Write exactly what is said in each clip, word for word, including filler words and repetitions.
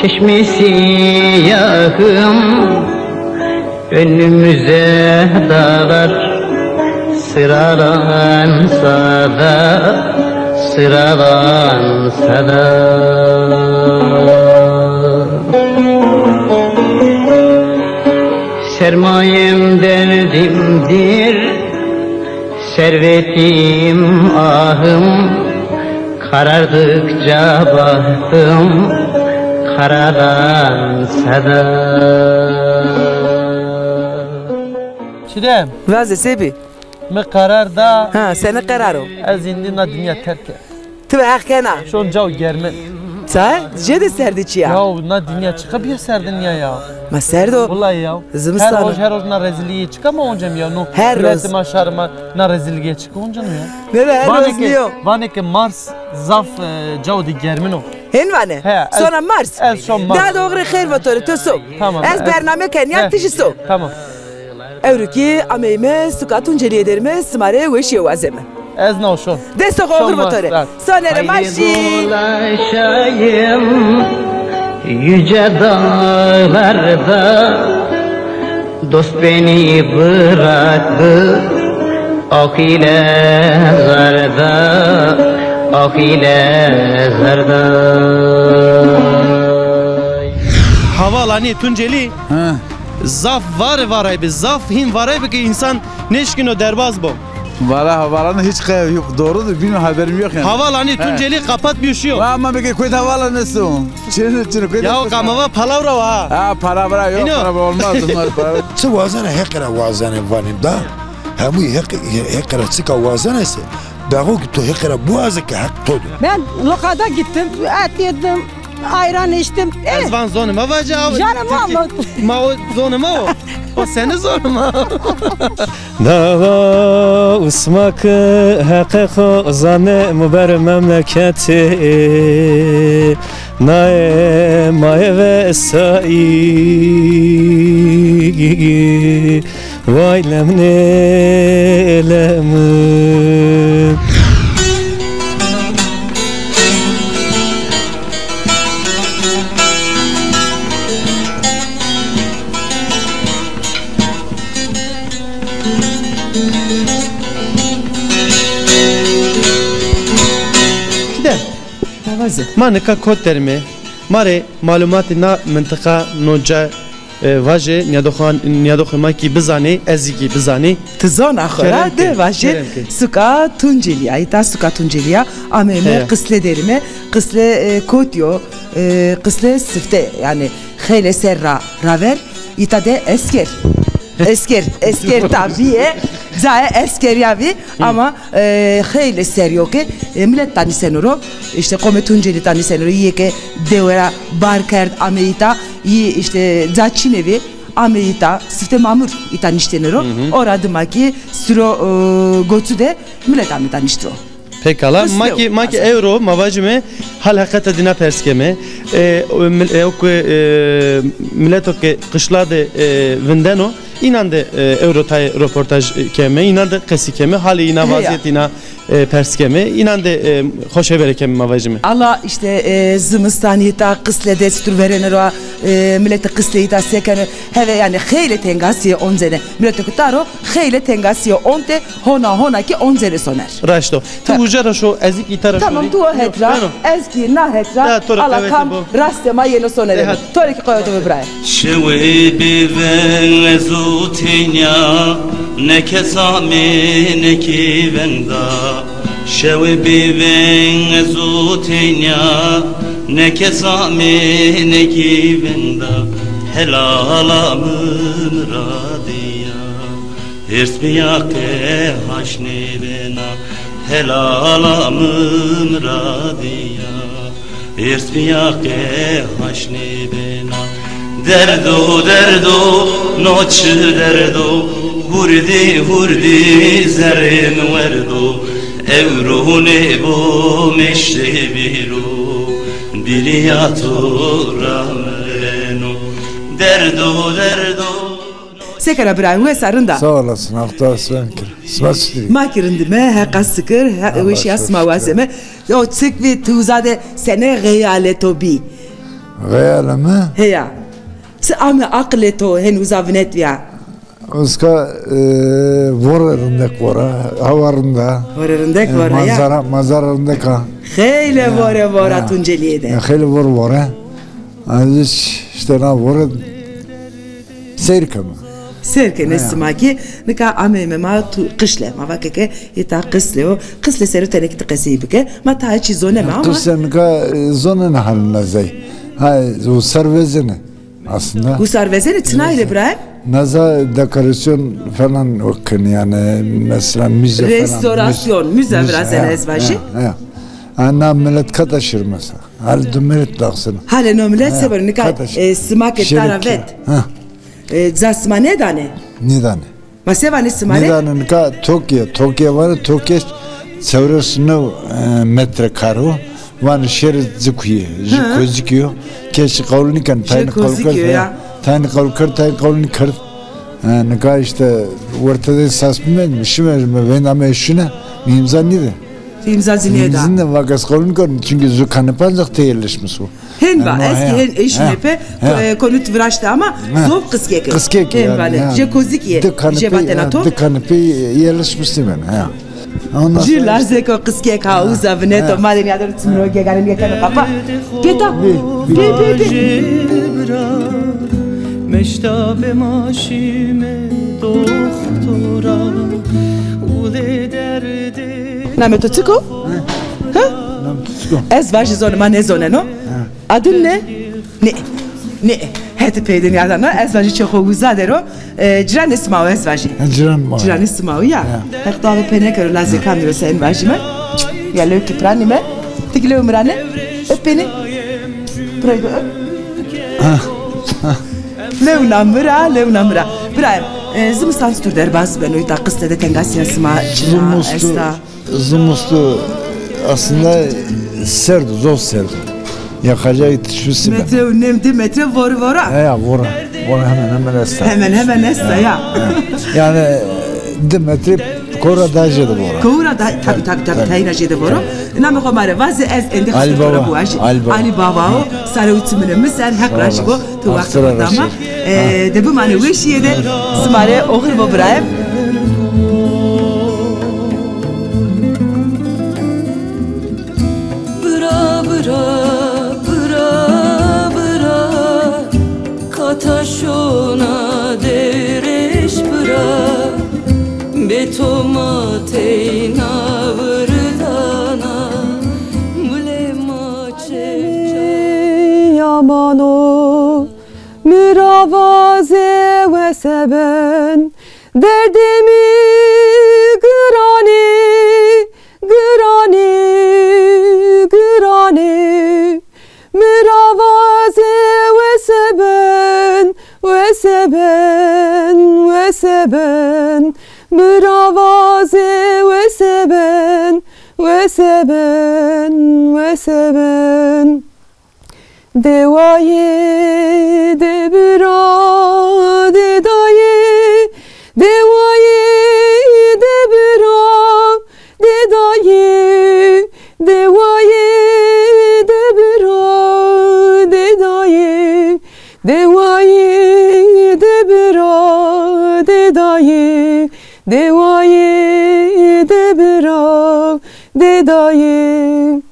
Çeşmi siyahım, önümüzde dağlar, sıradan sada, sıradan sada. Sermayem derdimdir, servetim ahım, karardıkça bahtım karadan sada. Çiğdem. Vaze se bî? Mi qerar da. Ha, seni qerar o. Ez îndî na dinya terk ke. Ti ve heq kena. Şon caw germin. Sa? Jê de serdî çi ya? Ya na dinya çiqa bîya serdin ya ya. Ma serd o. Wulay ya. Zimistan. Her roj, her roj na rezilîye çiqa ma oncem ya no. Her roj. Miletê ma, şarê ma na rezilîye çiqa oncem ya. Ne de her roj nîyo. Vanê ke Mars zaf, e, caw de germin o. Hên vanê? He, ez, sona Mars. Ez şon Mars. Da doğru xeyr vatore, to so. Tamam. Ez bername ken ya, ti jî so. Tamam. Ewro kî ameyme suka Tuncelîye derime, sima rê weşîye wazeme. Ez naw şon. Desto xo oxir vatore. Sonerê ma şî. Dolaşayım yüce dağlarda, dost beni bıraktı, ah ile zarda, ah ile zarda. Havalanê Tuncelî. Ha. Zaf vare varay bi, zaf hîn varay bi ke însan nêşkîno derbaz bo. Valla havalanê hiç qe-, yok, doğrudur, bilmiyorum, haberim yok yani. Havalanê Tuncelî kapatmıyor şu. Va ama peki kuyt havalan nasıl? Çin, çin, kuyt. Ya o kamava palavra var ha. Ha, palavra yok, palavra olmaz, olmaz, palavra. Çi wazena Heqî ra wazena vanîm da. Hemû Heqî, Heqî ra çika wazena se. Daxo ki to Heqî ra biwaze ke Heq to do. Ben lokada gittim, et yedim, ayran içtim. Ez van zonê ma vaje abi. Canım Allah. Ma o zonê ma o. O seni zonê ma. Dawa usma ki Heqê xo zane mi ber memleketê. Naye maye ve saî. Vay lemnê lemn. Çiğdem. Vaze. Ma nika kot derime. Ma rê malumatê na mintiqa, no ca, e, vaje, nîyadoxan-, nîyadoxê ma kî bizanê, ez zî kî bizanê. Ti zona xo ra de vaje. Kerem ke. Suka Tuncelî ya, îta suka Tuncelî ya. Ameyme Qisle derime. Qisle, e, kotî yo, e, Qisle sifte, yanî xeylê ser ra raver. Îta de esker. Esker, esker tabî ye. Cayê eskerîya bî. Ama, e, xeylê serrî yo ke, e, milet tanîseno ro, îşte qomê Tuncelî tanîseno ro, yê ke dewe ra bar kerd, ame îta, yî îşte ca çinê bî, ame îta, sifte mamur îta niştêne ro. Ora dima kî siro, e, goçu de milet ame îta nişt ro. Pekala, ma kî, ma kî ewro, ma vajime, hal heqeta dîna pers keme. E, o mil-, e, o ke, e, mileto ke qişla de, e, vindeno, înan de, e, ewro tayê roportaj keme, înan de qesî keme, halê îna, vazîyet îna, e, pers keme, înan de, e, xoşevere keme ma vajime. Ala îşte, e, zimistanî ta Qisle de çitur verêne ro, e, miletê Qisleyî ta se keno, heve yanî xeylê tengasîye oncene. Mileto ke ta ro xeylê tengasîye onte, hona hona kî oncene soner. Raşt o. Ti uca ra şo, ez kî îta ra şo. Tamam, tu o het ra, ez kî na het ra, ala kam rastê ma yeno sonerê. To rê kî qoyo to be birayê. Şewê bêveng ez û tenya, ne kes amê ne kî veng da. Şewê bêveng ez û tenya, ne kes amê ne kî veng da. Helala mi mi ra diya. Hêrs bîya ke haş nêbena, helala mi mi ra diya. Hêrs bîya ke haş nêbena. Derdo, derdo, no çi derdo, hurdî, hurdî zerrê mi werdo. Ewro nêbo meştê bîro, bîrîya to ra mireno. Derdo, derdo. Se kena birayê, wes a, rind a? Sağ olasın, Allah razı olsun. Sima çitur î? Ma kî rind îme, heqa sikir, he-, weşîya sima wazeme. Yo çik vî, ti uza de sene xeyalê to bî? Xeyalê mi? Heya. Çi ame aqilê to hên uza vinetbîya? Uska, e, vore rindek vora, hawa rind a. Vore rindek vora ya. Manzara, manzara rindek a. Xeylê vore vora Tuncelîye de. Ya, xeylê vore vore. Ez îşte na vore seyr keme. Seyr kenê sima kî, nika ameyme ma tu Qişle. Ma vake ke îta Qisle o. Qisle sero tenê kî ti qesey bike. Ma ta çî zoneme ama. Qisle nika, e, zoneme halina zey. Ha, o ser vezene. Aslında. Gusar vezene çinay de biraye? Naza dekorasyon falan okin yani, mesela müze falan. Restorasyon, müze, müze virazen ez vajî. Ha, ha. Ana millet kata şir mesela. Hal du millet daxsın. Hale no millet sever nika, e, sima ke tara vet. Ha. E, ca sima nêdanê? Nêdanê. Ma se vanê sima rê? Nêdanê nika Tokyo, Tokyo vanê, Tokyo çewres new, e, metre karo. Vanê şêrê ci kuye, ji kozikî yo. Kesî qewul nîken, tayîn qewul kerd, tayîn qewul kerd, tayîn qewul nîkerd. E, nika îşte werte de sas bimend, mi şime, mi vênda me şine, mi îmza nîde. Îmza zî nêda. Îmza nîde, vake ez qewul nîken, çünkü zu kanepan zax tê yerleşmiş o. Hên va, ez kî hên eşîme pe, e, konut viraşte ama zof qiskek. Qiskek. Hên vanê, jê kozikî yê. Jê vatena to. Di kanepe yerleşmiş ben, ha. Jû lazeko qiskek ha, uza vineto, ma de nîyadono çimro gegane nîyekeno qapa. Pêta. Pê, pê, pê. Meştabe ma şîme doxtora, ulê derdê. Namê to çik o? Ha? Namê to çik o? Ez vajî zonê ma nêzoneno. Ha. Adın ne? Ne? Ne? Hetê peyde nîyadana. Ez vajî çê xo uza der o. E, ciranê sima o ez vajî. Ha, ciran ma. Ciranê sima o ya. Ya. Heq dawê pê nêkero, lazê kamî ro sen vajîme. Ya lew kî pira nîme. Ti kî lew mi ra ne. Öp beni. Burayı da öp. Ha. Ha. Lewna mi ra, lewna mi ra. Birayê mi, e, zimistan çitur derbaz beno, îta Qisle de tengasîya sima çina esta? Zimustu aslında serd o, zof serd o. Yakacağı tişu sibe. Metre û nêm, di metre vore vora. He ya, vora. Vora hemen hemen esta. Hemen hemen esta ya. Yani di metre kora daha jêde vora. Kora da, tabi, tabi, tabi, tayîna jêde vora. Namê xo ma rê vaze, ez endî xizmetore biwajî. Ali Baba. Ali Baba o, sare û çimunê mi ser, Heq razî bo. Tu wextê xo dama. E, de bimanê weşîye de, sima rê oxir bo birayê mi. Bira, bira, bira, bira, kata şona dewrêş bira, bê to ma teyna virdana, milê ma çev çev. Ey aman o. Mi ra vaze wese ben, derdê mi giran ê, giran ê, giran ê. Mi ra vaze wese ben, wese ben, wese ben. Mi ra vaze wese ben, wese ben, wese ben. De wayê, de bira, de dayê, de wayê, de bira, de dayê, de wayê, de bira, de dayê, de wayê, de bira, de dayê, de wayê, de bira, de dayê.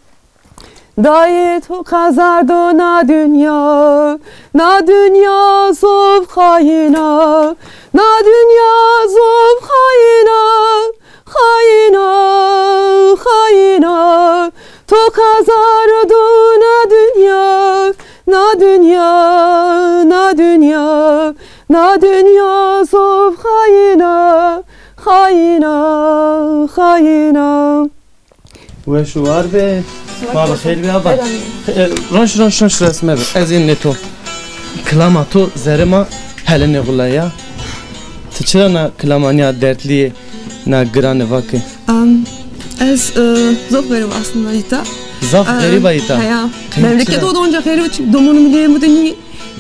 Dayê to qazar do na dinya, na dinya zof xayîn a, na dinya zof xayîn a, xayîn a, xayîn a. To qazar do na dinya, na dinya, na dinya, na dinya zof xayîn a, xayîn a, xayîn a. Weş û war be. Ma bi xêr be aba. E, ronş, ronş, ronş resme be. Ez ên nê to. Kilama to zerê ma helenê xula ya. Ti çira na kilama nîya dertlî yê, na girane vake? Am, ez, e, zof xerîb aslında îta. Zaf xerîb a îta? Heya. Memleket o da onca xerîb, çünkü domonê mi lê mi de nî.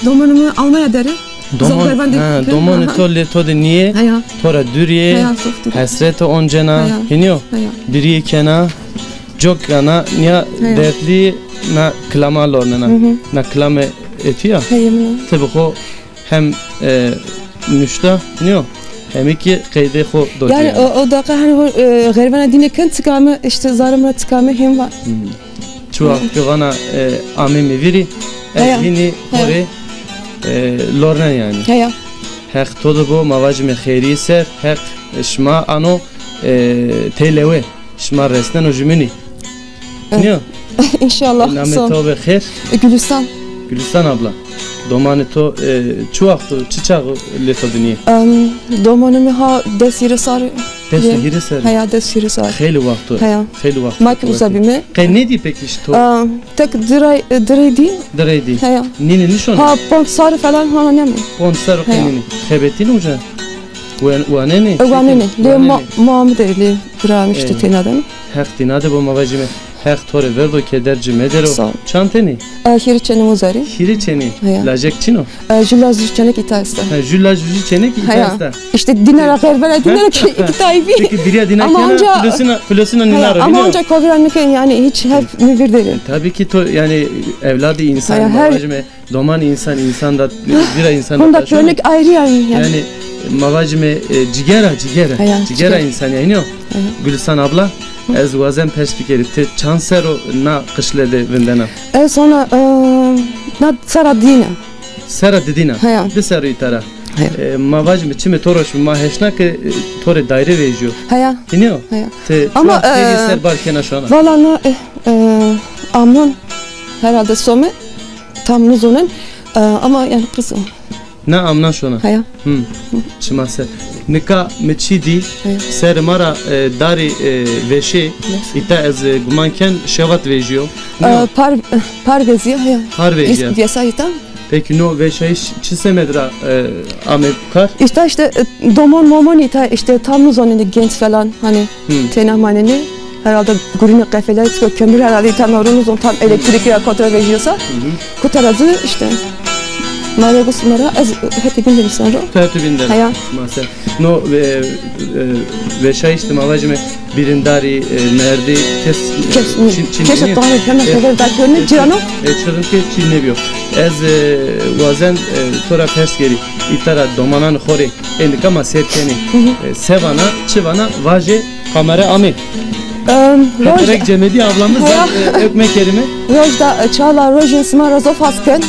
Domonê mi Almanya der ê. Domon, ha, domonê to lê to de nîyê. Heya. To ra dûrî yê. Heya, zof dûrî. Hesrete oncena. Heya. Hînî yo? Heya. Birîyê kena. Coka na, nîya dertlî na kilama lornena. Hı hı. Na kilamê Etî ya. Heye min o. Ti bi xo hem, e, nuşta nîyo, hem kî qeydê xo do. Yanî o, o daqa hani ho, e, xervena dîne ken çika mi, işte zarê mi ra çika mi hem va. Hmm. Çi waxt ki vana, e, amê mi vîrî, ez hînî xo rê, e, lornen yanî. Heya. Heq to de bo, ma vajîme xêrî ser, Heq şima ano, e, tey lewe, şima resneno jumînî. Nîyo? İnşallah. Namê to be xêr? E, Gülistan. Gülistan abla. Domanê to, e, çi waxt o, çi çax o lê to dinî? Em, domanê mi ha des hîrê sar. Des hîrê ser. Heya, des hîrê sar. Xeylî waxt o. Heya. Xeylî waxt o. Ma ki uza bîme. Qey nêdî pekî to? Em, tek di rey, e, di rey dî. Di rey dî. Heya. Nînî nîşon? Ha, ponc sar falan ha nême. Ponc sar o qey nînî. Xebetîn uca? Wen-, wanenê? E, wanenê. Lê ma, ma mi de, lê bira mi işte têna de. Heq têna de bo ma vajîme. Heq to rê verdo, keder ci medero. Sağ ol. Çand tenî? E, hîrê çenî mi zerrî. Hîrê çenî? Heya. Lajek çin o? E, ju laj ju çenek îta esta. Ha, ju laj ju çenek îta esta. İşte dîna ra xervena dîna ra ki îta bî. Peki bîrya dîna kena, flosina, flosina nîna ra. Ama onca kovra nike yanî hiç hep mi vîr de. E, tabii ki to yanî evladî însan, ma vajîme. Doman însan, însan da, vîra însan da. Honda taşon. Örnek ayrı yani. Yani, ma vajîme, e, cîgera, cîgera. Heya, cîgera însan yanî o. Heya. Gülistan abla, ez wazen pers bikerî. Ti çand serr o na qişle de vindena? Ez ona, e, na serra dîna. Serra didîna? Heya. Di serr o îta ra. Heya. E, ma vajîme çimê to roş bi, ma heşna ke, e, to rê dayre vejîyo. Heya. Hînî yo? Heya. Ti ama, çi waxt, e, ser bar kena şona? Valla na, e, e, amnon herhalde some. Tam nizonên, e, ama yani qis o. Na amnan şona? Heya. Hı. Çima ser. Nika mi çî dî, serê ma ra, e, darî, e, veşê, îta ez, e, guman ken şewat vejîyo. E, par, par vezîya, heya. Par vezîya. Vêsa îta. Peki no veşayîş çi semed ra, e, ame kar? İşte, işte, e, domon momon îta, işte, tam nizonên, genç falan, hani, têna manenê. Herhalde gurînê qefeler, çiko kömür herhalde îta no ro nizon tam elektrîkî ya kotî ra vejîyo sa. Kotî ra ci işte. Ma rê gust ma ra, ez hetê bîn de nîsen ro. Ti hetê bîn de. Heya. Mase. No, e, e, veşayîş de ma vajîme bîrindarî, e, merdî, kes, kes, çin, çin kes nîyo. Kes tanê, hemen xeber da kerne, e, cîrano. E, çi rind ke çî nêbîyo. Ez, e, wazen, e, to ra pers kerî. Îta ra domanan xo rê. Ê nika ma sêr kenî. E, se vana, çi vana, vajê, kamera amê. Em, roj. Heterek cemedî ablamız da, e, öpme kerime. Roj da, e, çala rojê sima ra zof has ken.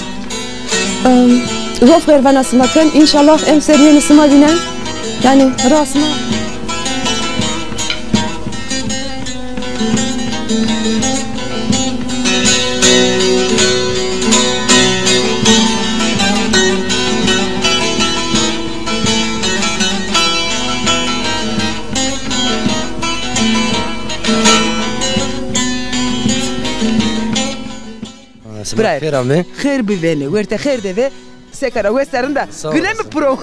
Em, zof xêrvena sima ken. İnşallah emser yenî sima vînen. Yani ra sima. Sima xêr ame. Xêr bivêne, werte xêr de ve. Sekara wes rind a. Sağ ol. Gule mi piro?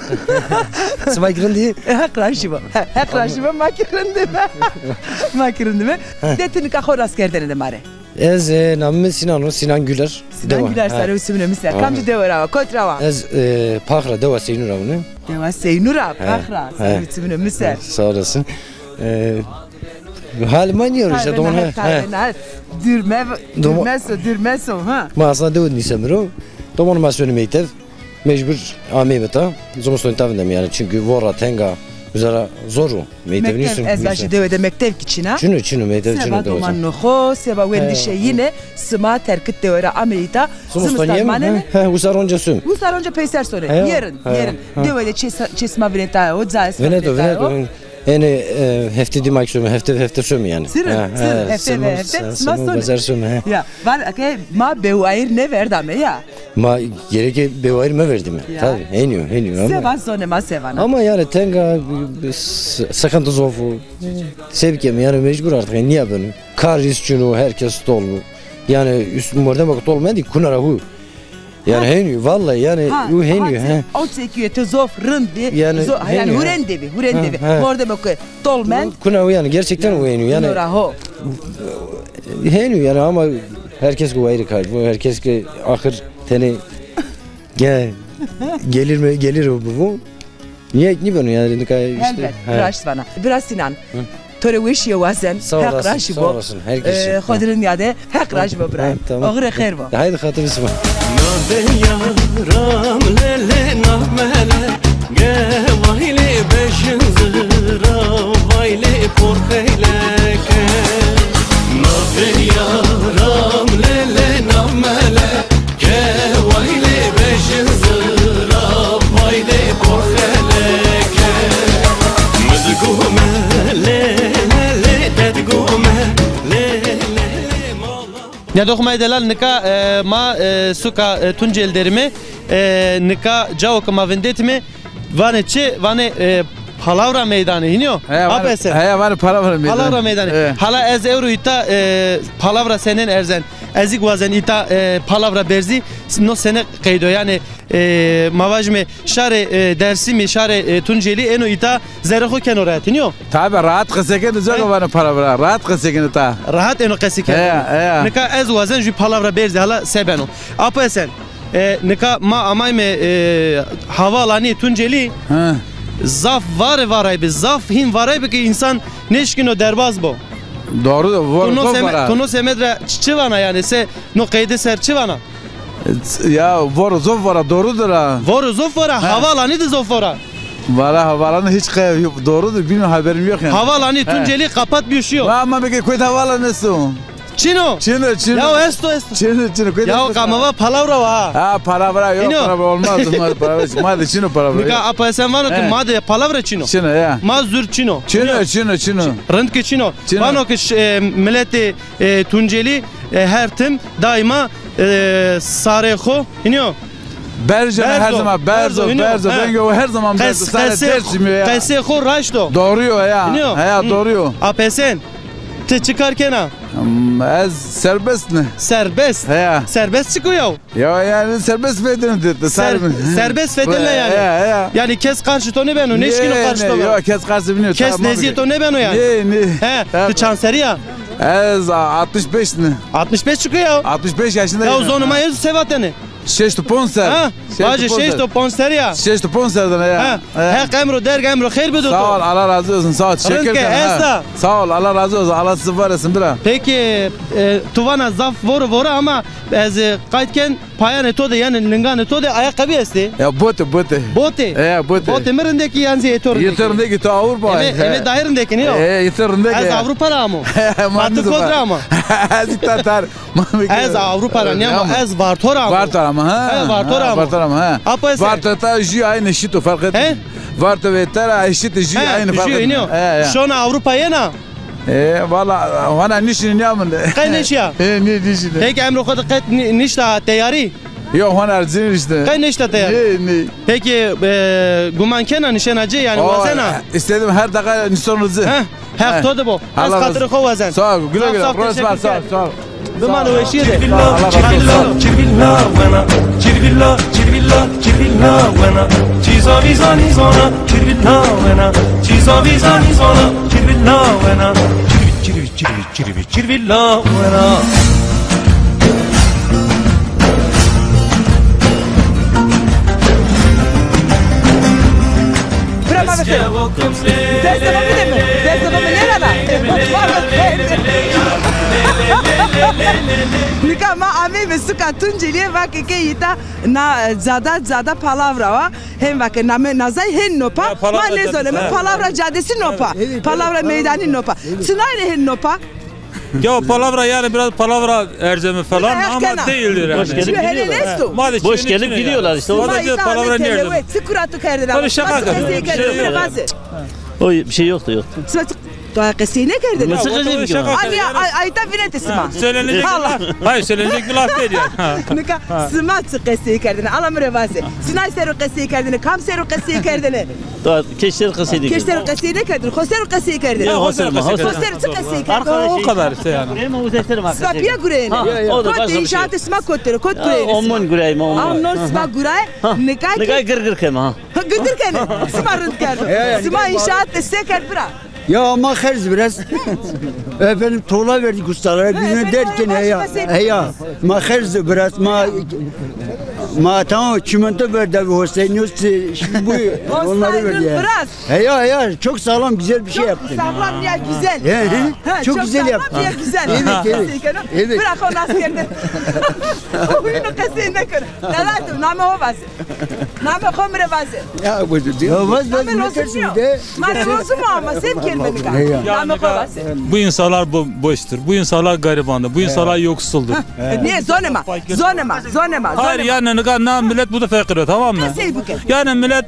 Sima kî rind î? E, Heq razî bo. He, Heq razî bo, ma kî rind îme. Ma kî rind îme. De ti nika xo rastkerdene de ma rê. Ez, e, namê mi Sinan o, Sinan Güler. Sinan Güler, sare û çimûnê mi ser. Kamcî dewe ra wa, kotî ra wa? Ez, e, Pax ra, dewa Seynû ra wune. Dewa Seynû ra, Pax ra, sare û çimûnê mi ser. Sağ olasın. E, Hal ma nîyo işte, domon, he, he. Dürme, dürmeso, dürmeso, ha. Ma aslında dewe nîseme ro. Domon ma sonî meytev. Mecbur ameyme ta. Zimiston ta vindeme yani. Çünkü vorra tenga, uzara zor o. Meytev nîston. Ez vajî dewe de mektev kî çin a. Çin o, çin o, meytev çin o. Seba domanê xo, seba wendişê yîne, sima terkit dewe ra ameyî ta. Zimiston manenê. He, usa ronca sum. Usa ronca peyser sonê. Yerin, yerin. Dewe de çê, çê sima vineta o, cayê sima vineta o. Vineta, vineta. Ene, e, hefte dî ma kî some, hefte, hefte some yani. Sirrin, sirrin, hefte ve hefte, sima some. Bajar some, he. Ya, van ke ma bewayir nêverdame ya. Ma gereke bewayir meverdime. Ya. Tabii, henî yo, henî yo ama. Seba zonê ma se vana. Ama yani tenga, s-, sıkıntı zof o. Se bikeme yani mecbur artık, yani nîya beno. Kar îz çin o, herkes tol o. Yani üst, mordema ke tol mendî, kuna ra hu. Yani henî, vallahi yani, ha, û henî, ha, he. O çekîye ti zof rind bî, yani, zo-, yani henî, hurendê bî, hurendê bî. Ha, ha. Mordemo ke tol mend. Kuna û yani, gerçekten û henî yani. Nora ho. Henî yani ama herkes ki wayirî kar, bu herkes ki axir tenê ge-, gelir mi, gelir o bu, bu. Niyet nîbeno yani, nika işte. Elbet, he. Raşt vana. Bira Sinan, hı, To rê weşîye wazen. Sağ olasın, sağ olasın. Her şey. Ee, Xwedê rind nîyade. Heq rajî bo birayê. Ha, tamam. Oxirê xeyr bo. Haydi, xatirê sima. Navê yaram lele navmele, ge vaylê bejin zira, vaylê porxeleke. Navê yaram lele navmele, ke vaylê bejin zira, vaylê porxeleke. Mi di gume lê, lê, lê, te di gume lê, lê, lê, mala. Nîyadoxê ma yê delal, nika, e, ma, e, suka, e, Tunceli derîme, e, nika cawo ke ma vindetîme, vanê çi? Vanê, e, palavra meydanı, hînî yo? Heya, vanê, Apesen. Heya, vanê palavra meydanı. Palavra meydanı. He. Hala ez ewro îta, e, palavra senên erzen. Ez zî wazen îta, e, palavra berzî, no sene qeydo. Yanî, e, ma vajîme şarê, e, Dêrsimî, şarê, e, Tuncelî êno îta zerrê xo keno rehet, hînî yo? Tabi, rahat qese keno, ca ke vanê palavra. Rahat qese keno ta. Rahat êno qesî kerdene. Heya, heya. Nika ez wazen jû palavra berzî, hala se beno. Apo Esen, e, nika ma amayme, e, havalanî Tuncelî. He. Zaf vare varay bi, zaf hîn varay bi ke însan nêşkîno derbaz bo. Doğru da, vore, to no zaf seme-, vara. To no semed ra çi, çi vana yanî? Se no qeyde ser çi vana? Ya, vore zof vara, doğrudur ha. Vore zof vara, ha. Havalanî de zof vara. Valla havalanî hiç qe-, doğrudur, bilmiyorum, haberim yok yani. Havalanî, he, Tunceli kapatmıyor şu. Ama peki kuyt havalanı esto? Çino? Çino, çino. Ya esto, esto. Çino, çino. Kuyt esto? Ya kamava palavra wa. Ha, palavra yok, hînî yo? Palavra olmaz. Olmaz, palavra. Ma de çino palavra. Nika Apo Esen vano ki, he, ma de palavra çino. Çino, ya. Ma zur çino. Çino, çino, çino. Rind ki çino. Çino. Vano ki ş-, e, miletê, e, Tunceli, e, her tim daima, e, sarê xo, hînî yo? Berzo, berzo, her zaman berzo, berzo, hînî yo? Berzo, he. Vengê xo her zaman berzo. Qes-, sarê qesê, Dêrsimî ya. Qesê xo raşt o. Doğru yo ya. Hînî yo? He ya, hı, doğru yo. Apo Esen, ti çi kar kena? Hmm, ez serbest ne. Serbest? He ya. Serbest çik o ya? Ya yani serbest fedin de, de. Ser-, serbest fedin ne yani? He ya, he ya. Yani kes qarşî to nêbeno, nêşkîno qarşî to beno? Yok, kes qarşî bînîyo. Kes nezdîyê to nêbeno yani? Nê, nê. He, ti çand serî ya? Ez altmış beş ne. Altmış beş çik o ya? Altmış beş yaşında. Ya zonê ma ez se vatene? Şeşt û ponc ser. Ha? Şeşt û ponc ser. Vajî şeşt û ponc ser ya. Şeşt û ponc ser de ya. Ha. He. Heq emro derg emro xeyr bido to. Sağ ol, Allah razı olsun, sağ ol. Teşekkür ederim. Rind ke, esta. Sağ ol, Allah razı olsun. Allah sizi var etsin bira. Peki, e, tu vana zaf vore vore ama ez, e, qayt ken payanê to de, yanî linganê to de ayakkabı estê? Ya bote, bote. Bote? E, ya bote. Bote mi rindekî yan zî ê to rindekî? Ê to rindekî, to Avrupa. Eme, eme dayê rindekî nîyo? E, ê to rindekî. Ez Avrupa ra amo. Ma ti kot ra ama? Ez îta tar. Ez Avrupa ra nîyamo, ez Varto ra amo. Varto ra ama, ha? He, Varto ra amo. Varto ra ama, ha. Apo Esen. Varto ta jû aynı eşit o, fark etmez. He? Varto ve tera eşit, jû aynı, fark etmez. He, jû aynî. He, he. Şona Avrupa yena? E, valla, hona nişinî nîyaminde. Qey nêşîya? E, nê nişinî. Peki emro xo de qet ni-, nişta teyarî? Yo, hona zî nişte. Qey nêşta teyarî? Nê, nê. Peki, e, guman kena nişena ci, yanî wazena? İstedim her dakika nişeno ci. He? Heq to de bo. Ez xatirê xo wazen. Sağ ol, güle güle. Sağ ol, teşekkür ederim. Sağ ol. Bimane weşîye de. Çirvilla, çirvilla, çirvilla wena. Çirvilla, çirvilla, çirvilla wena. Çîza vîza nîzana, çirvilla wena. Çîza vîza nîzana, çirvilla wena. Çirvi, çirvi, çirvi, çirvi, çirvilla wena. Bira ma vete. Destê xo bide mi. Destê xo mi nêrana. Nika ma ameyme suka Tuncelîye, vake ke îta na, e, cada, cada palavra wa. Hem vake name nazay hen nopa. Ma nêzoneme, palavra cadesi nopa. Palavra meydanî nopa. Çinayne hen nopa? Ya palavra yani biraz palavra erzeme falan ama değildir yani. Boş gelip gidiyorlar. Boş gelip gidiyorlar işte. Sadece palavra ne erzeme? Tabii şaka yapıyorum. O bir şey yoktu, yoktu. Daha qesey nêkerdêne. Nasıl qesey bikema? Ay, ay, ay, ta vinetê sima. Söylenecek bir laf. Hayır, söylenecek bir laf değil yani. Nika sima çi qesey kerdêne? Ala mi rê vaze. Sinay ser o qesey kerdêne, kam ser o qesey kerdêne? Daha keş ser qesey nêkerdêne. Keş ser o qesey nêkerdêne, xo ser o qesey kerdêne. Ya, xo ser o qesey kerdêne. Xo ser çi qesey kerdêne? O kadar işte yani. Sima pîya gureyêne. Kot de înşaatê sima kot der o, kot gureyêne sima? Omon gureyme, omon. Amnon sima guraye, nika ki. Nika gir gir keme ha. Ha, gir gir kenê. Sima rind kerdo. Sima înşaat de se kerd bira? Ya ma xerc biraz. Efendim, tuğla verdik ustalara. Bilmem derken, heya. Heya. Ma xerc biraz, ma Ma tamam, çimento verdi abi, Hossein Yusuf, şimdi bu onları verdi ya. Biraz. He ya, ya, çok sağlam, güzel bir şey yaptın. Çok sağlam ya, güzel. He, he. Ha, çok güzel sağlam yaptın ya, güzel. Evet, evet. Evet. Bırak o nasıl yerine. O huyunu kesin ne kadar. Daladım, name o bas. Name xo mi rê vaze. Ya bu diyor. Ya vaz vaz. Name lozim nîyo. Ma de lozim o ama, sen kelime nika. Name xo vaze. Bu insanlar bo boştur. Bu insanlar garibandır. Bu insanlar yoksuldur. Nê, zonê ma. Zonê ma. Zonê ma. Hayır, yani nika na millet bu da fakir o, tamam mı? Sey bu ke. Yani millet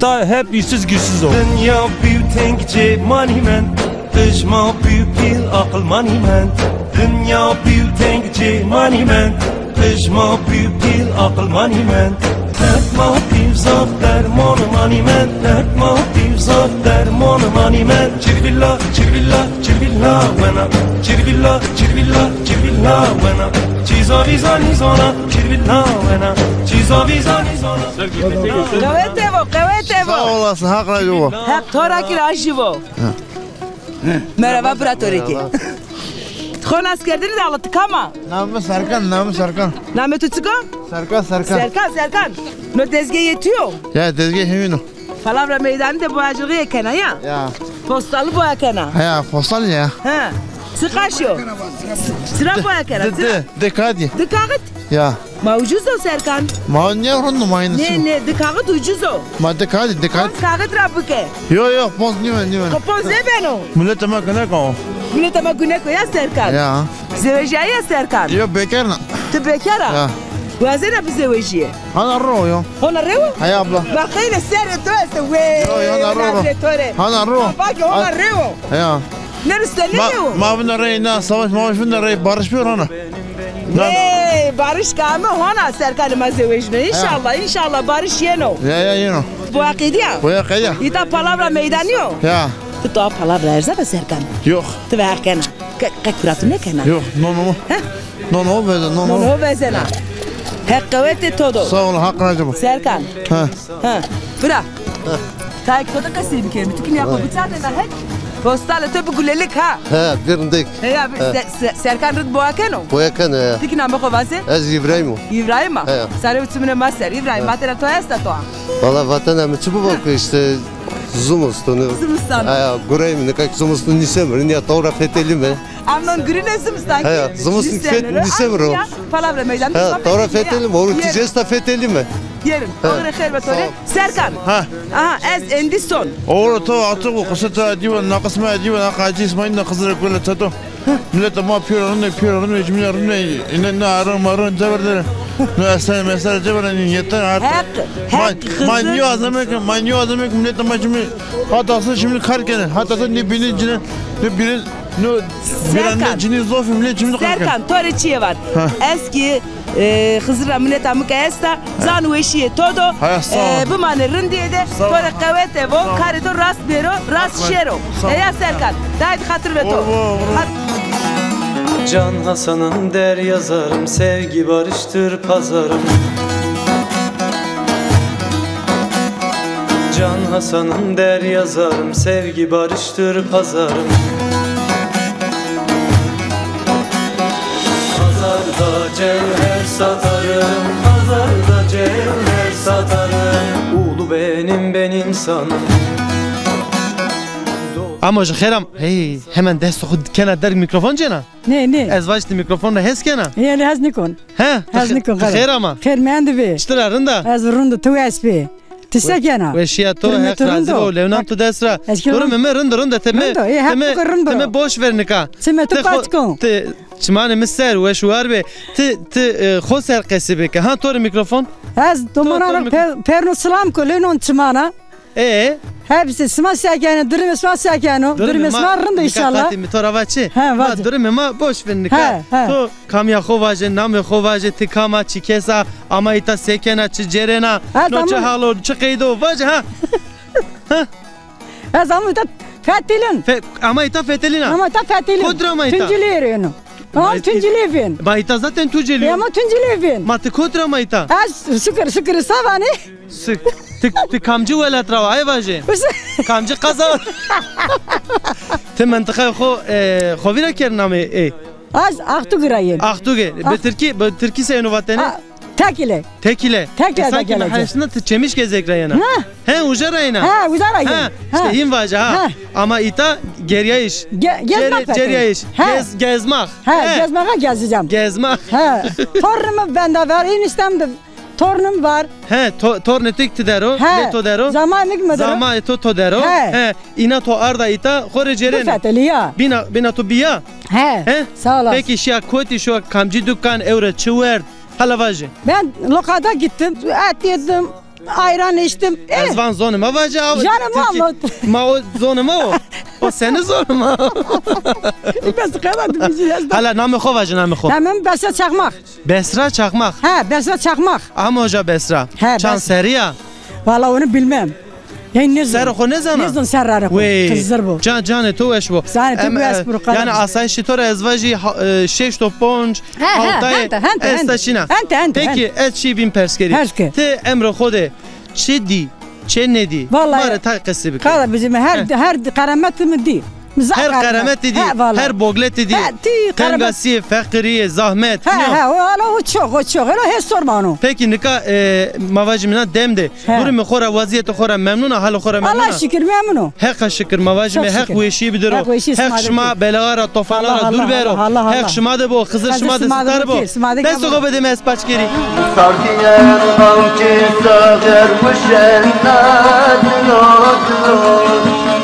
da hep işsiz güçsüz o. Dinya bî teng cê manî mend, qij ma bî pîl aqil manî mend. Dinya bî teng cê manî mend, qij ma bî pîl aqil manî mend. Derd ma bî zaf dermon manî mend, derd ma bî zaf dermon manî mend. Çirvilla, çirvilla, çirvilla wena. Çirvilla, çirvilla, çirvilla wena. Çîza vîza nîzana, çirvilla wena. Çîza vîza nîzana. Qewete vo, qewete vo. Sağ olasın, Haq razî bo. Heq to ra kî razî bo. Merhaba, bira to rê kî. Xo nas kerdinî de ala, ti kam a? Namê mi Serkan, namê mi Serkan. Namê tu çik o? Serkan, Serkan. Serkan, Serkan. No dezgê yê tu yo? Ya, dezgê hemîn o. Palavra meydanî de boyacılığı kena ya? Ya. Postalî boya kena? Ya, postal ya. Ha. Çi qaşî yo? Çira boya kena? Di, di, di kaxit. Di kaxit? Ya. Ma ucuz o Serkan. Ma ne, rind o, ma aynısı. Ne, ne, di kaxit ucuz o. Ma di kaxit, di kaxit. Ponz kaxit ra bike. Yo, yo, ponz nîme, nîme. Xo ponz nêbeno. Miletê ma gunek o. Miletê ma gunek o ya Serkan. Ya. Zewejîyayî ya Serkan? Yo, bekar na. Ti bekar a? Ya. Wazena bizewejîyê? Hona rew o yo. Hona rew o? Heya abla. Bak hele serê to este we. Yo, yo, hona rew o. Hona rew o. Bak hona rew o. Heya. Nereste ne yo? Ma vinde rey na savaş mavaş vinde rey barış bir ona. Hey, barış kame hona Serkan ma zewejno. İnşallah, inşallah barış yeno. Ya, ya, yeno. Boya qedîya? Boya qedîya. Îta palavra meydanî yo? Ya. Ti to palavra erza be Serkan. Yok. Ti ve kena. Ke, ke kuratu ne kena? Yok, no, no. He? No, no, veze, no, no. No, no, vezena. Heq qewetê to do. Sağ ol, Haq razî bo. Serkan. Ha. Ha. Bira. Tayê to de qesey bikerîme. Ti kî nîya xo biçarnena hek. Postalê to bi gulelik ha. He, bir rindek. He ya, Se-, Se-, Serkan rind boya keno? Boya keno ya. Ti kî namê xo vaze? Ez İbrahim o. İbrahim a? He ya. Sarê û çimunê ma ser. İbrahim, vatena to esta to a? Valla vatena mi çi bibo ki işte zimistan. Zimistan. He ya, gureyme, nika kî zimistan nîseme, nîya tawra fetelîme. Amnon gurîne zimistan. He ya, zimistan nîseme ro. Palavra meydan. He, tawra fetelîme, oğlum, ti esta fetelîme. Yerim. Oğre xêr be to rê. Serkan. Ha. Aha, ez endî son. Oğlum, to artık bu kısa ta divan, nakısma divan, akacı İsmail de Xizirê Gule tato. Millet ama piyora rinde, piyora rinde, cimile rinde, ine ne arın marın ceber dere. Ne esneme esneme ceber, yeter artık. Heq, heq, Xizir. Ma nîyo azame ki, ma nîyo azame ki millet ama şimdi hatasın şimdi kar kene, hatasın ne binin cine, ne binin, ne biren ne cini zof, millet şimdi kar kene. Serkan, to rê çîyê van. Ha. Ez kî E, Xizir ra mineta mi ke esta, zan weşîyê to do. Haya, sağ ol. E, bimane rindîye de, to rê qewete vo, karê to rast bêro, rast şêro. Heya Serkan, dayê di xatir ve to. Can Hasan'ım, der yazarım, sevgi barıştır pazarım. Can Hasan'ım, der yazarım, sevgi barıştır pazarım. Pazarda cevher satarım, pazarda cevher satarım. Ulu benim, ben insanım. Ama ji xêr am, hey, hemen dest xo kena derg, mikrofon cêna. Nê, nê. Ez vaj ti mikrofon ra hes kena. Ê, hes nikon. He? Hes nikon, xêr ama. Xêr mendî bê. Çitur a, rind a? Ez rind o, ti wes bê. Ti se kena? Weşîya to, Heq razî bo, lewnan tu dest ra. Durumê mi rind o, rind o, ti mi, ti mi boş ver nika. Çimê tu paç kon. Ti çimanê mi ser, weş û war bê. Ti, ti, e, xo ser qesî bike. Ha, to rê mikrofon. Ez domana ra per-, perno silam ko, lewnan çimana. E? Hepsi sima se keno, durumê sima se keno? Durumê sima rind o înşallah. Qatî mi to ra va çi? He, vace. Ma durumê ma boş ver nika. He, he. To kamîya xo vaje, namê xo vaje, ti kam a, çi kes a, ama îta se kena, çi cêrena, no çi hal o, çi qeyd o, vaje ha. Ez ama îta fetelîn. Fe-, ama îta fetelîn a? Ama îta fetelîn. Kot ra ama îta? Tunceliye rê yeno. Ama Tunceliye vên. Ma îta zaten Tunceliye. E, ama Tunceliye vên. Ma ti kot ra ama îta? Ez Şukir, Şukir Savanî. Sik. Ti, ti kamcî welat ra wa, ay vaje? Kamcî qeza? Ti mentiqayê xo, e, xo vîra kerd namê ê? Az Axtugî ra yen. Axtugî. Bi tirkî, bi tirkî se yeno vatene? A, Tekile. Tekile. Tekile. E, sanki mehalesinde ti Çemişgezek ra yena. Ha. He, uca ra yena. Ha, uca ra yena. Ha, işte hîn vaja ha. Ha. Ama îta geryayiş. Ge-, gezmek. Cer-, ceryayiş. Ha. Gez-, gezmak. Ha, he. Gezmeye gezeceğim. Gezmak. Ha. Torunum bende var, eniştem de torunum var. He, to-, tornê to kî ti der o, he, lê to der o. Zamayê mi kî mi der o. Zamayê to to der o. He. He. Îna to arda îta, xo rê cêrêne. Bifetelî ya. Bîna, bîna to bîya? He. He? Sağ olasın. Peki şiya kotî, şiya kamcî dukan, ewro çi werd? Hala vaje. Ben lokanta gittim, et yedim, ayran içtim. Ez van zonê ma vaje, aw. Canım Türkçe. Anlat. Ma o zonê ma o. O senî zonê ma. Bes qeda tu bizi. Hala namê xo vaje, namê xo. Namê mi Besra Çakmak. Besra Çakmak. He, Besra Çakmak. Ama hoca Besra. He, çand serrî ya? Valla onu bilmem. Yanî nêzon. Serrê xo nêzana? Nêzon serrarê xo. Wey. Xizir bo. Can, canê to weş bo. Canê to weş bo. Yanî asayîşê to ra ez vajî ha-, e, şeşt û ponc, he, he, hewtay, hente, hente, esta çîna. Hente, hente. Peki, ez çî bîn pers kerî. Pers ke. Ti emrê xo de çi dî, çi nêdî? Vallahi. Ma rê tay qesî bike. Qara bizim her, he, her qeremetî mi dî. Her qeremetî dî, her bogletî dî. Tengasî, feqîrî, zahmet. He, he, o hala o çok, o çok. Elo hê sormano. Peki nika, e, ma vajîme na dem de durumê xo ra, wazîyetê xo ra memnun a, halê xo ra memnun a? Allah şükür, memnun o. Heqa şikir, ma vajîme Heq weşîye bidero. Heq şima belawa ra, tofana ra dûr bero. Heq şima de bo, Xizir şima de sitar bo. Destê xo bidê, ez paç kerî. Sardîyen avcî saxer wişen na dilo dilo.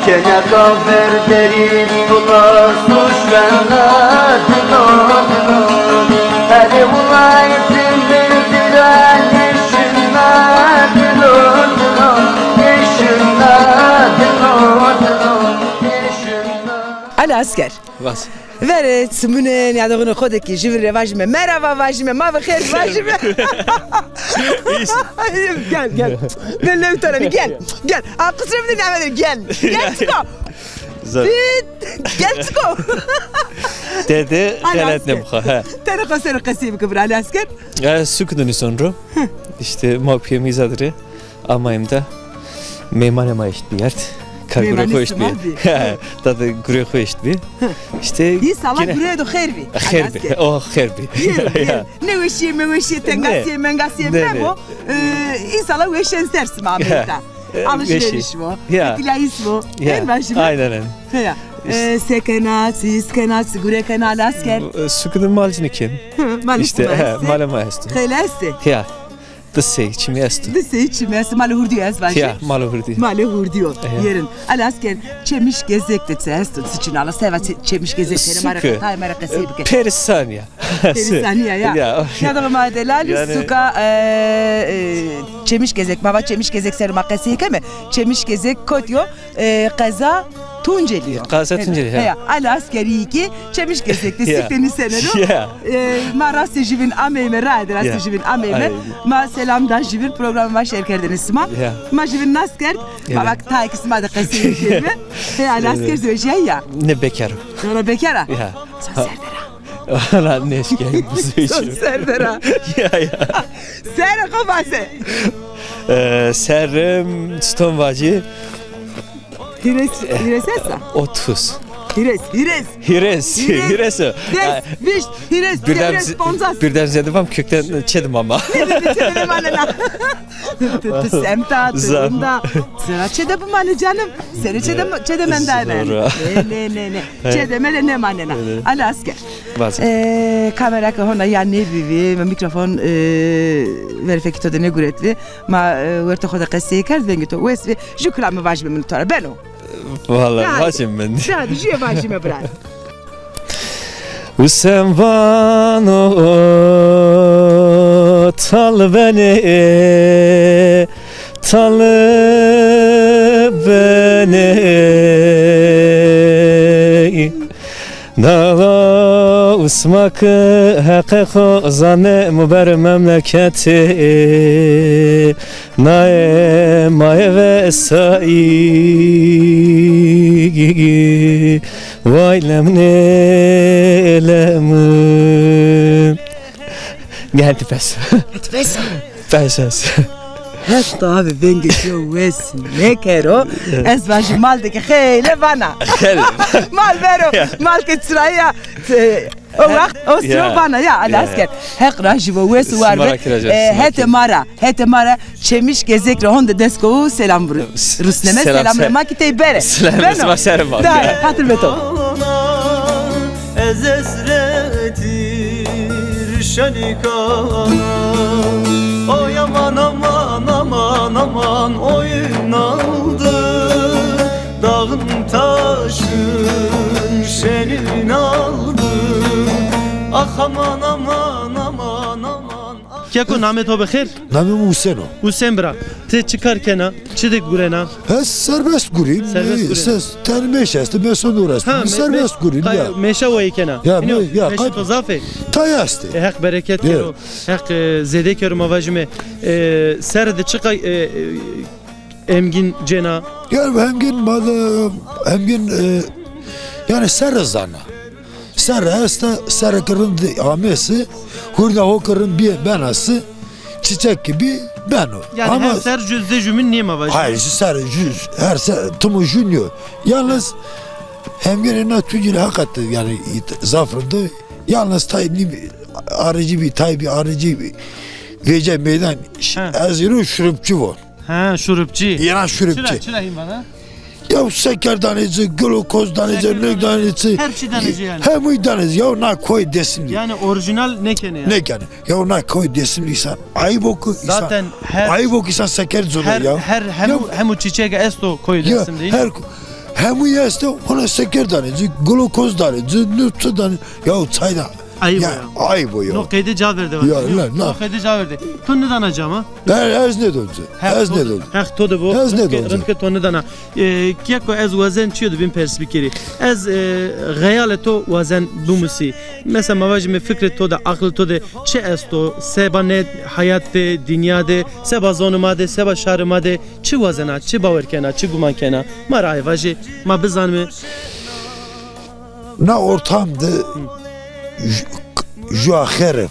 Keneka ver derî bula suşen na dilo dilo. Erê wulay tim bildira nêşin na dilo dilo. Nêşin na dilo dilo. Nêşin na. Ali Asker. Vas. Verê çimunê nîyadoxunê xo de kî jübîn rê vajîme merhaba vajîme, ma bi xêr vajîme. Gel, gel. Belli bir tane, gel. Gel. Aa, kusura bir de gel. Gel, çiko. Gel, çiko. Dede, xelet nêmxa, he. Tenê xo ser o qesey bike bira, Ali Asker. E, sukudunî sonru. İşte, ma piyemîza dire. Amayîm da meymanê ma eşt bî erd. Ka gurê xo eşt bî. Da de gurê xo eşt bî. Îşte însala gurê do xêr bî. Xêr bî. Oh, xêr bî. Nêweşîye, meweşîye, tengasîye, mengasîye mebo. E, însala weşen ser sima ameyî da. Alışveriş bo. Îtîlayîs bo. Her vajîme. Aynen. Heya. E, se kena, çi îs kena, çi gure kena, Ali Asker? E, sukudun malcini ken. Malê ma esto. Xeylê estê? Ya. Di sey çimî esto. Di sey çimî esto. Malê hurdî yo ez vajî. Ya, malê hurdî. Malê hurdî yo. Yerin. Ali Asker, Çemişgezek de çi esto, çi çin a? Ala seva Çe-, Çemişgezek, pere ma rê, tayê ma rê qesey bike. Perîsanî ya. Perîsanî ya, ya. Ya, doğru ma delal, yanî suka, e, e, Çemişgezek, ma va Çemişgezek ser ma qesey keme. Çemişgezek kotî yo? E, qeza Tuncelî yo. Qeza Tuncelî, he. Heya, Ali Askerî kî Çemişgezek de sik de nîseneno. E, ma rastê jübîn ameyme, raye de rastê jübîn ameyme. Ma selam da jübîn, programê ma şêr kerdêne sima. Ma jübîn nas kerd. Ma va tayê kî sima de qesey kerîme. Heya, Ali Asker zewejîyayî ya? Nê, bekar o. Wela bekar a? Ya. Son serdera. Wela nêşkîyayî bizewejîme. Son serdera. Ya, ya. Serrê xo vase. E, serrim çiton vacî? Hîrês, hîrês esta? Otuz. Hîrês, hîrês. Hîrês, hîrês. Des, vîşt, hîrês, çewres, poncas. Birden zêde vam, kökten çê de mama. Nê, nê, nê, çê de nêmanena. Tu, tu semta, tu rinda. Sera çê de bimanê canım. Sere çê de, çê de mendayena. Nê, nê, nê, nê. Çê de mele nêmanena. Ali Asker. E, kamera ke hona ya nêbîbî, mikrofon, e, verê fekê to de nêguretbî. Ma, e, wertê xo de qesey kerd, vengê to wes bî. Ju kilame vajîme min to ra. Beno. Valla, vajîme min. Hadi, jüye vajîme bira. Usem vano tal benê, tal benê. Nala usma ke heqê xo zanê, mi berê memleketê. Naye maye ve sayî, vay lemnê lemnê. Gel, ti pes. Ti pes. Pes, pes. Heta abi vengê ci wes nêkero. Ez vajî mal de ke xeylê vana. Mal vero, mal ke çiraya, e, o wext o siro vana ya, Ali Asker. Heq rajî bo, wes û war be. E, hetê ma ra, hetê ma ra Çemiş Gezek ra honde desko û selam rusneme, selam, selam re ma ki tey bere. Selam rusma sere ma. Da, xatir be to. Ez esretî rişenî kana. Oy aman, aman, aman, aman, oyun aldı. Dağın taşın şenin aldı. Ah aman, aman, aman, aman. Keko, namê to bi xêr? Namê mi Husên o. Husên bira, ti çi kar kena? Çi de gurena? Ez serbest gurîm. Serbest gurena. Tenê mêş estê, mêşon dor estê. Ha, serbest gurîm ya. Mêşa wayî kena. Ya, me-, ya, meşê to zaf ê? Tay estê. E, Heq bereket kero. Heq, e, zêde kero ma vajîme. E, serre de çiqa, e, e, hemgîn cêna? Ya hemgîn ma de, hemgîn, e, yanî serre zana. Serre esta, serre ke rind amê se, hurda ho ke rind bîye bena se, çîçek ke bî beno. Yanî ama her ser jü zê jümün nêma vajî. Hayır, jü ser, jü, her ser, timo jü nîyo. Yalnız hemgînê na tuncî rê heqet yanî zaf rind o. Yalnız tay nî arıcı bî, tay bî arıcı bî. Vêce meydan, ez êro şurupçu von. Ha, şurupçî. Îran şurupçî. Çira, çira hîn vana? Ya seker danê ci, glukoz danê ci, nûk danê ci. Her çî danê ci yanî. Hemû danê ci. Ya na koyê Dêsim de. Yanî orîjînal nêkenê yanî. Nêkenê. Ya na koyê Dêsim de însan. Ayb o ki însan. Zaten her, ayb o ki însan seker ci do ya. Her, hemû, hemû çîçek esto koyê Dêsim de. Her, hemû esto, ona seker danê ci, glukoz danê ci, nûk danê. Ya çay da. Ayb o ya. Ayb o ya. No qeyde ca verde. Ya, na, na. No qeyde ca verde. To nidana ca ma? Ez nêdon ci. Ez nêdon ci. Heq to de bo. Ez nêdon ci. Rind ke to nidana. E, Keko, ez wazen çîyo de bîn pers bikerî. Ez, e, xeyalê to wazen bimusî. Mesela ma vajîme fikrê to de, aqlê to de çi esto? Seba nê heyat de, dinya de, seba zonê ma de, seba şarê ma de çi wazena, çi bawer kena, çi guman kena? Ma ra ay vajê, ma bizanîme. Na ortam de ju-, ju a xêr,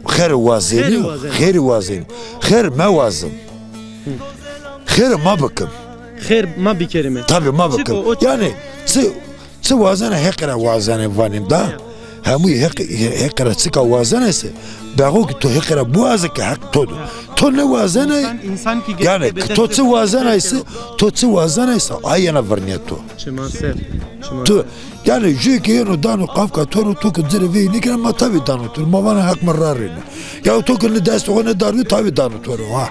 xêr wazenî, xêr wazenî. Xêr mewazim. Xêr ma bikim. Xêr ma bikerîme. Tabii ma bikim. Yanî çi, çi wazena Heq ra wazena vanîm da. Hemû Heq, Heq ra çika wazena se, bexo ki to Heq ra biwaze ki Heq to do. To nêwazena, yanî to çi wazena se, to çi wazena se, ay yena virnîya to. Çiman ser, çiman ser. Yanî jû ke yeno dano qafka to ro, to ke ci rê veyî nêkena, ma tabî dano to ro. Ma vana Heq mi ra rêno. Ya to ke nê destê xo nê dardî, tabî dano to ro, ha.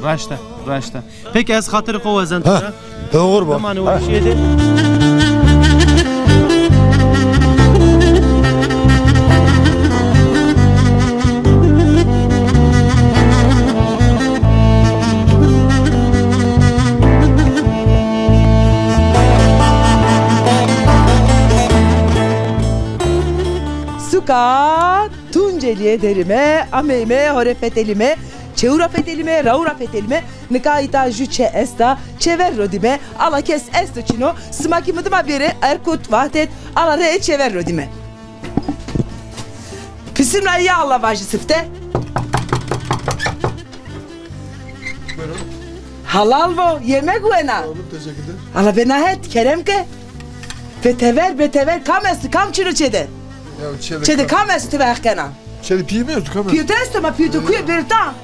Raşt a, raşt a. Peki ez xatirê xo wazen to ra. Oxir ba. Bimanê weşîye de. Suka Tuncelîye derîme, ameyme, ho rê fetelîme, çewu ra fetelîme, rawu ra fetelîme, nika îta jû çe esta, çever ro dîme, ala kes esto çin o, sima kî mi dima bêrê, Erkut, Vahdet, ala rê çever ro dîme. Bismillah, ya Allah vajî sifte. Buyurun. Halal bo, yemek wena. Sağ olun, teşekkür ederim. Ala bê na het, kerem ke. Bê tever, bê tever, kam esto, kam çin o çê de? Ya, çê de kam esto, ti veheq kena? Çê de pîyê mi esto, kam esto? Pîyê to esto, ma pîyê to kuye, bêrê ta?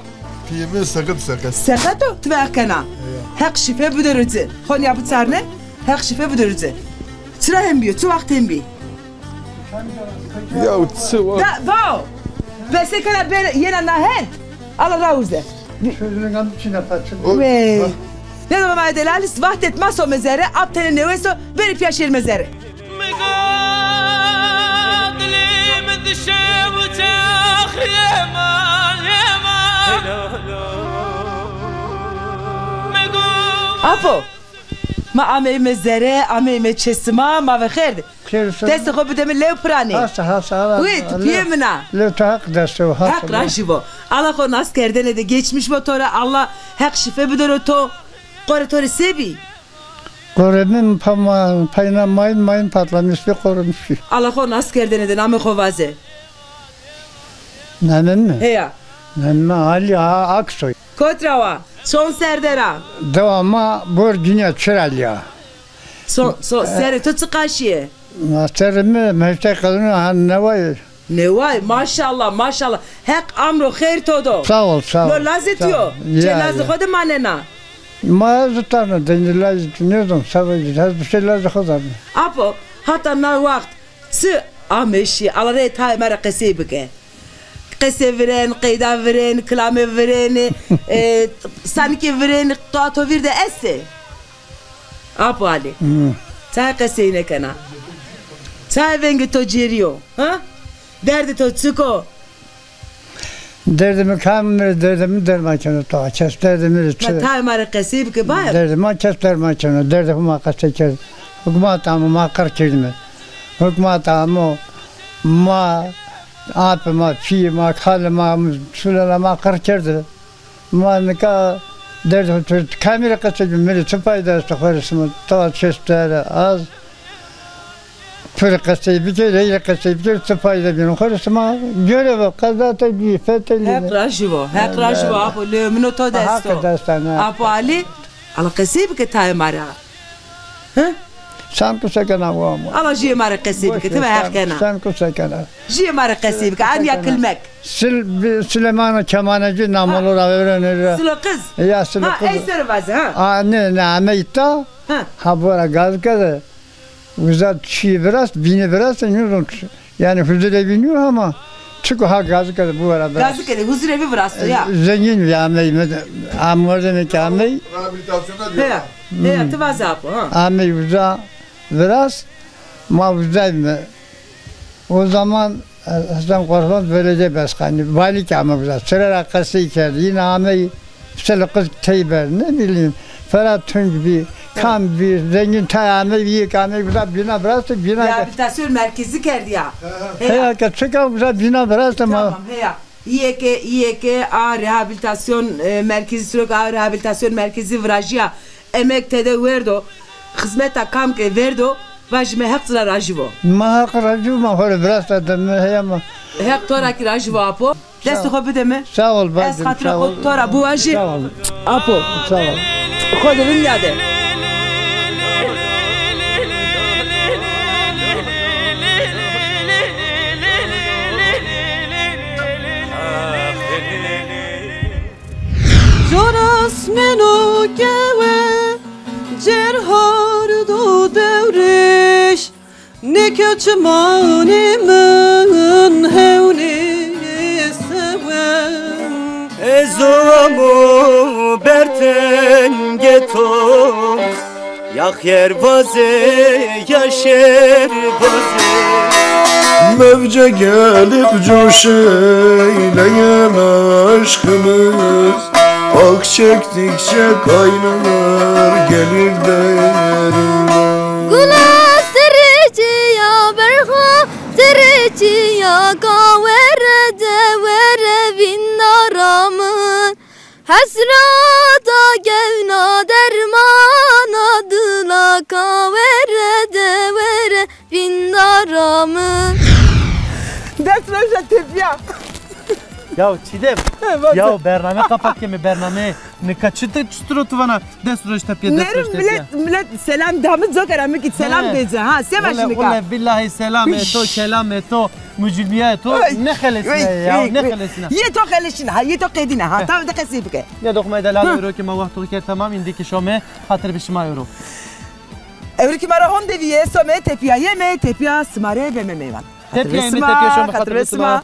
Pîyê mi seqet, seqet. Seqet o, ti veheq kena? Ya. Heq şîfe bidero ci. Xo nîya biçarne, Heq şîfe bidero ci. Çira hem bîyo, çi wext hem bî? Ya çi wa? Da, bao. Bese kena bê yena na het. Ala ra urze. Çözümün çine paçın. Ve. Ne zaman ma delalis Vahdet ma some zere, ap tenê newes o, bêrê pîya şêrîme zere. Apo, ma ameyme zere, ameyme çê sima, ma ve xêr de. Destê xo bide mi, lew piranê. Hasa, hasa, ala. Wî, ti pîyê min a. Lew to Heq destê xo, hasa. Heq rajî bo. Ala xo nas kerdene de geçmiş bo to ra. Allah Heq şîfe bidero to. Qorê to rê se bî? Qorê mi pa-, ma-, payna mayın, mayın patlamış bî, qorê mi şî. Ala xo nas kerdene de namê xo vaze. Namê mi? Heya. Mi Alî Aksoy. Kotra wa? Son ser der a? Dewa ma bor Dinya Çiralî ya. So, so, serê to çi qaşî yê? Ma serê mi meşte qedino ha neway. Neway, maşallah, maşallah. Heq amro xeyr to do. Sağ ol, sağ ol. No lazê to yo? Çê lazê xo de manena? Ma zitana, dengê lazê to nêzon, sağ ol, ez bir şey lazê xo zan. Apo, hata na waxt çi ameşî, ala rê tayê ma rê qesey bike. Qese viren, qeyda viren, kilame viren, e, sanikê viren, toa to vîr de estê? Apo Alî. Hı. Çay qesey nêkena? Çay vengê to cêrî yo? Ha? Derdê to çik o? Derdê mi kam mi rê derdê mi derman keno, toa kes derdê mi rê çi? Ma tayê ma rê qesey bike baye. Derdê ma kes derman keno. Derdê xo ma qesey kerd. Hukmat amo ma qir kerdîme. Hukmat amo ma, apê ma, pîyê ma, kalê ma, sulena ma qir kerde. Ma nika derdê xo tu kamî rê qesey bî, mi rê çi fayda esto, xo rê sima, tawa çeşt dere az. Tu rê qesey bike, rey rê qesey bike, çi fayda bîno? Xo rê sima görev o, qezatê bî, fetelî. Heq rajî bo, Heq rajî bo, apo, lewê min o to dest o. Heq dest o, ne? Apo Alî, ala qesey bike tayê ma ra. Hı? Sen qise kena wa ma. Ala jiyê ma rê qesey bike, ti ve Heq kena. Sen qise kena. Jiyê ma rê qesey bike, anya kilmek. Sil-, bi-, Süleyman Kemaneci namolo ra vêrenê ra. Silo qiz? Ya, Silo qiz. Ha, ey ser vaze, ha. A, ne, ne, amey ta. Ha. Ha, bora gazike de. Uza çî virast, bînî virast, nêzon. Yanî huzurevî nîyo ama çiko ha gazike de bora virast. Gazike de huzurevî virasto ya. E, zengîn bî amey, me-, a mordemê ke amey. Rehabilitasyona diyor. Heya, heya, ti vaze apo, ha. Amey uza virast, ma uza bîme. O zaman, e, Hasan Korkmaz belediye başkanı, vali ke ame uza. Sira ra qesey kerd. Yine amey Silo qiz tey ber, ne bileyim, Ferhat Tunç bî, kam bî, zengîn tay amey, yek amey, uza bîna virasto, bîna. Rehabilitasyon merkezi kerdî ya. Heya. Heya ke çika uza bîna virasto ma. Tamam, heya. Yê ke, yê ke a rehabilitasyon, e, merkezi, Silo ke a rehabilitasyon merkezi virajîya, emeg tede werdo, xizmeta kam ke verdo, vajîme Heq ci ra rajî bo. Ma Heq rajî bo, ma xo rê virasta de, mi heya ma. Heq to ra kî rajî bo apo. Destê xo bide mi. Sağ ol bacım, sağ ol. Ez xatirê xo to ra biwajî. Sağ ol. Apo. Sağ ol. Xo de vindîya de. Coras meno kewe, cerhar do dewrêş. Neke çimanê min hewnê sewe. Ez amo ber tengê to, ya xêr vaze, ya şer vaze. Mevce gelip coş eyleyen aşkımız, ak çektikçe kaynar gelir derine. Gula serê çiya berxo, serê çiya kawere de were vîndara min. Hesreta kewna dermana dila kawere de were vîndara min. Dest roja tepya. Ya Çiğdem, ya bername kapat keme, bername. Nika çitir çitir o tu vana dest roj tepya, dest roj tepya. Nerim, millet, millet selam damı zokara mı git selam diyece ha, sema şimdi ka. Ule billahi selam e to, kelam e to, mucilmiya e to, ne xelesina ya, ne xelesina. Ye to xelesina ha, ye to qedina ha, tamam de qesey bike. Ne dokma edel hal euro ki ma waqtu ke tamam, indi ki şome, hatır bir şima euro. Euro ki ma ra honde viye, some tepya, yeme tepya, simare ve me meyvan. Tepya, yeme tepya, şome, hatır bir şima.